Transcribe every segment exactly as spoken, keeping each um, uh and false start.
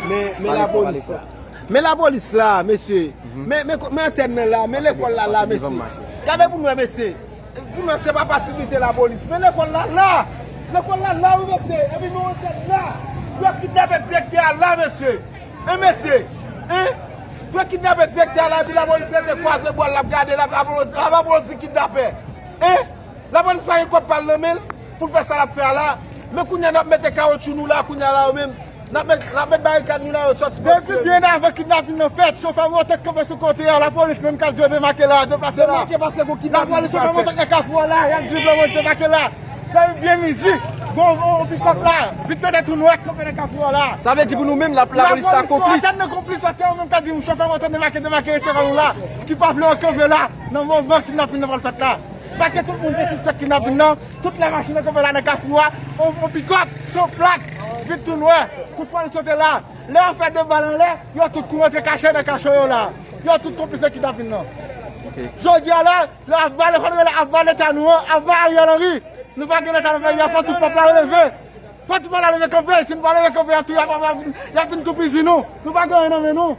Men, men lapolis la. Men lapolis la, mesye. Men, men, men antèn nan la, men lekòl la la, mesye. Gade pou nou wè, mesye. Pou nou wè, se pa pasiblite lapolis. Men lekòl la la. Lekòl la la, wi, mesye. Epi nou antèn la. Yo kidnape direktè a la, mesye. Hein, mesye? Hein? Yo kidnape direktè a la, epi lapolis rete kwaze bwa l, l ap gade, l ap, l ap, l ap aplodi kidnapè. Hein? Lapolis pa gen kòb pa l nan men l pou l fè sa l ap fè a la. Men kounye a n ap mete kawotchou nou la, kounye a la yo menm. N ap met, n ap met barikad nou la, yo sòti bò. Depi byen avan kidnapin nan fèt, chofè moto k kanpe sou kote a, lapolis menm k ap di yo demake la, deplase la. Demake pase gon kidnapin. Lapolis, chofè moto k nan kafou a la, y ap di yo demake la. Depi byen midi, gon, gon pikòp la, vit tande tou nwè k kanpe nan kafou a la. Sa vle di pou nou menm, la, lapolis ta konplis. Lapolis nan konplis, paske yo menm k ap di chofè moto demake, demake, retire kò nou la, ki pa vle yo kanpe la, nan moman kidnapin nan pral fèt la. Paske tout moun te sispèk kidnapin nan, tout lè machin nan kanpe la nan kafou a, on, on pikòp, san plak, vit tou nwè, tout polis yo te la. Lè yo fè de bal anlè, yo tout kouri antre kache nan kacho yo la. Yo tout konplis nan kidnapin nan. Ok. Jodi a la, lè afba, lè fò nou rele afba leta nou an, afba Ariel Henry, nou pa gen leta nan peyi a, fò tout pèp la leve. Fò tout pèp la leve kanpe, si nou pa leve kanpe, y ap tou, y ap, y ap fin, y ap fin toupizi nou. Nou pa gen anyen nan men nou.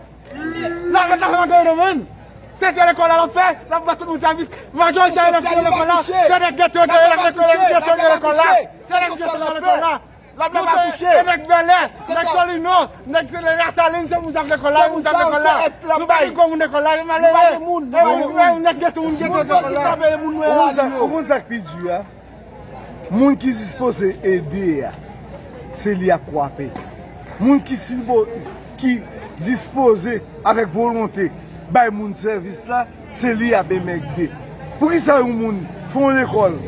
Lafrans la pa gen nan men n. Se, se lekòl la l ap fè, l ap ba tout moun sèvis. Majorite a elèv ki nan lekòl la, se nèg geto yo genyen, nèg lekòl, nèg geto yo genyen lekòl la. Se nèg geto yo genyen lekòl la. Lafrans pa touche. E nèg Bèlè, nèg Solino, nèg Lasalin, se moun sa k lekòl la, moun sa k lekòl la. Nou pa gen gwo moun lekòl la, yo malere. E nèg geto, moun geto lekòl la. Ou konn sa, ou konn sa k pi di a? Moun ki dispoze ede a, se li y ap kwape. Moun ki sipo-, ki dispoze avèk volonte bay moun sèvis la, se li y ap enmègde. Poukisa yon moun fè yon lekòl,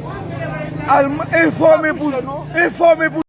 al m-, enfòme pou, enfòme pou